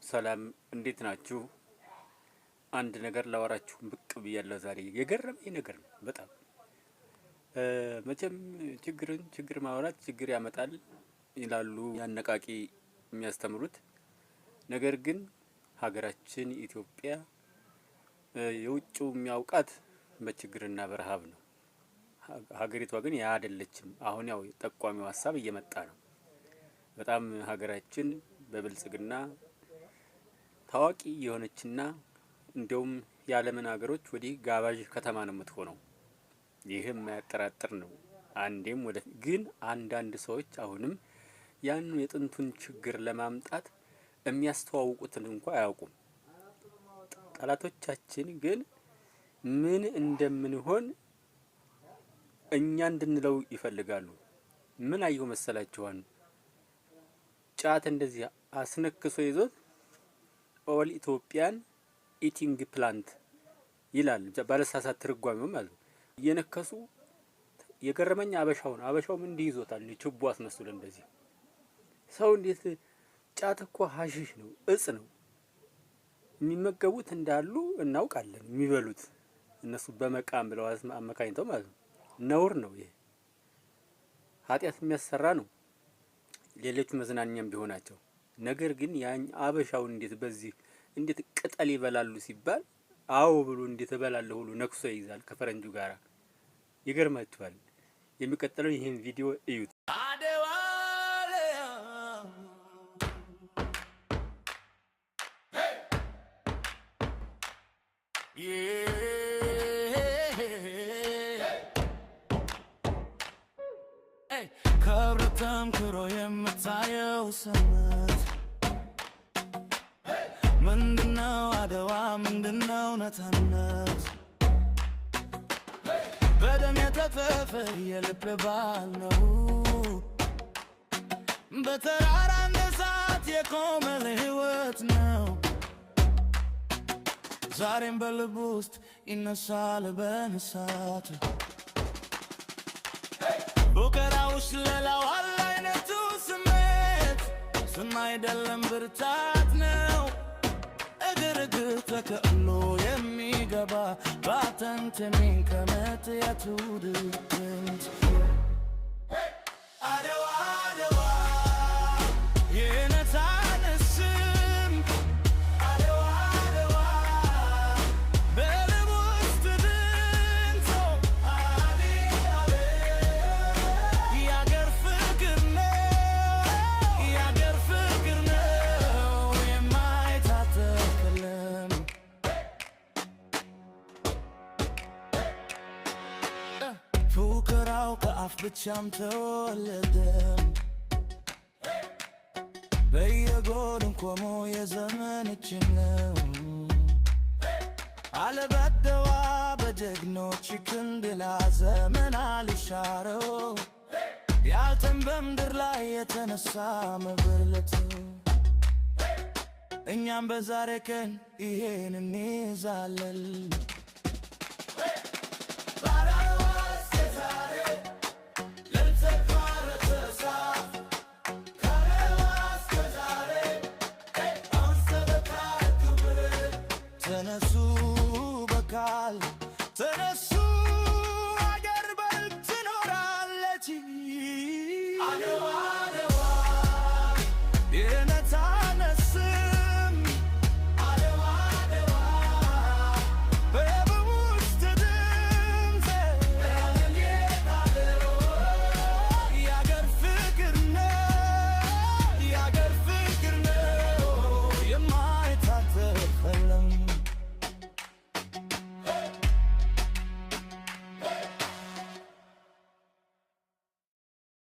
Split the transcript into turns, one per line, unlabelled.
ሰላም፣ እንዴት ናችሁ? አንድ ነገር ላወራችሁ ብቅ ብያለሁ ዛሬ። የገረመኝ ነገር ነው በጣም። መቼም ችግርን ችግር ማውራት ችግር ያመጣል ይላሉ ያነቃቂ የሚያስተምሩት። ነገር ግን ሀገራችን ኢትዮጵያ የውጭው የሚያውቃት በችግርና በረሃብ ነው። ሀገሪቷ ግን ያ አይደለችም። አሁን ያው ጠቋሚው ሀሳብ እየመጣ ነው። በጣም ሀገራችን በብልጽግና ታዋቂ የሆነችና እንዲያውም የዓለምን ሀገሮች ወዲህ ጋባዥ ከተማ ነው የምትሆነው። ይህም የማያጠራጥር ነው። አንዴም ወደ ግን አንዳንድ ሰዎች አሁንም ያን የጥንቱን ችግር ለማምጣት የሚያስተዋውቁትን እንኳ አያውቁም። ጠላቶቻችን ግን ምን እንደምንሆን እኛ እንድንለው ይፈልጋሉ። ምን አየሁ መሰላችኋን? ጫት እንደዚህ አስነክሶ ይዞት "All Ethiopian eating plant" ይላል። ባለሳሳት ትርጓሜው ማለት ነው። እየነከሱ የገረመኝ አበሻው ነው። አበሻውም እንዲህ ይዞታል፣ ችቦ አስመስሎ እንደዚህ። ሰው እንዴት? ጫት እኮ ሀሺሽ ነው፣ እጽ ነው። የሚመገቡት እንዳሉ እናውቃለን። የሚበሉት እነሱ በመቃም ብለው አመካኝተው ማለት ነው። ነውር ነው ይሄ፣ ኃጢአት የሚያሰራ ነው። ሌሎች መዝናኛም ቢሆናቸው፣ ነገር ግን ያን አበሻው እንዴት በዚህ እንዴት ቅጠል ይበላሉ ሲባል አዎ ብሎ እንዴት እበላለሁ ብሎ ነክሶ ይይዛል ከፈረንጁ ጋራ። ይገርማችኋል። የሚቀጥለው ይህን ቪዲዮ እዩት።
አደዋለ ከብረ ተምክሮ የምታየው ስምት ምንድነው? አድዋ ምንድነው? ነፃነት በደም የተፈፈ የልብ ባል ነው። በተራራ እንደ እሳት የቆመ ለሕይወት ነው። ዛሬም በልብ ውስጥ ይነሳል በንሳት ፉከራው ሽለላው አለ አይነቱ ስሜት ስም አይደለም ብርታት ነው። እግር እግር ተከሎ የሚገባ ባተንት የሚንከመት የትውልድ ድምፅ። አድዋ አድዋ የነፃነት ስም፣ አድዋ አድዋ በልብ ውስጥ ድምፅ፣ የአገር ፍቅር ነው፣ የአገር ፍቅር ነው የማይታጠፍ ቀለም። ፉከራው ከአፍ ብቻም ተወለደም፣ በየጎድን ቆሞ የዘመን እጅ ነው። አለበደዋ በጀግኖች ክንድ ዘመን አልሻረው ያልተን በምድር ላይ የተነሳ መበለት። እኛም በዛሬ ቀን ይሄን እንይዛለን።